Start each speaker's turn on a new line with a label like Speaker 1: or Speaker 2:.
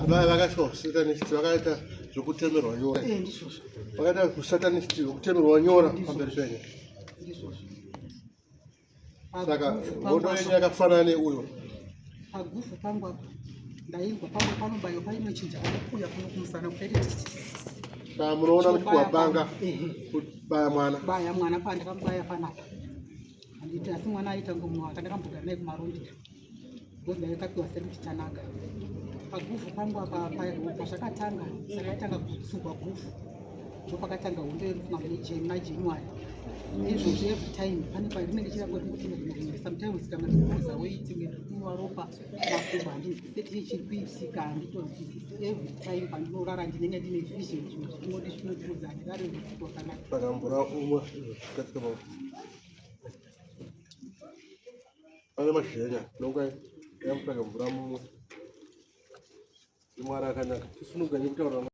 Speaker 1: Vakaitwa kusatanist vakaita zvekutemerwa nyora vakaita kusatanist zvekutemerwa nyora pamberi penyu saka hondo yenyu yakafanana neuyo
Speaker 2: pagufu pangu apa ndainzwa pamwe panobayo painochinja kuuya kuno kumusana kukaita
Speaker 1: saka munoona kuti kuwabanga kubaya mwana
Speaker 2: baya mwana pa ndakamubaya panapa handiti asi mwana aita kunge munhu waka ndakambogara naye kumarondera because ndaikapiwa seri kuti tanaka pagufu pangu apa pazvakatanga sakaitanga kutsugwa gufu ndopakatanga hondo yedu muna January izvozvi every time pane parinenge chirango ringotinogona sometimes kana ndikuza weight nge ndikunwa ropa makumbo handinzwisise chii chiri kuitika handitonzwisisi every time pandinorara ndinenge ndine vision zvinhu zvinodi zvinodiudza handirare usiku wakanaka
Speaker 1: saka mvura umwe katika pane mashizha nonga yamutsvaka mvura mumwe imwari akanaka tisununganye kutaura.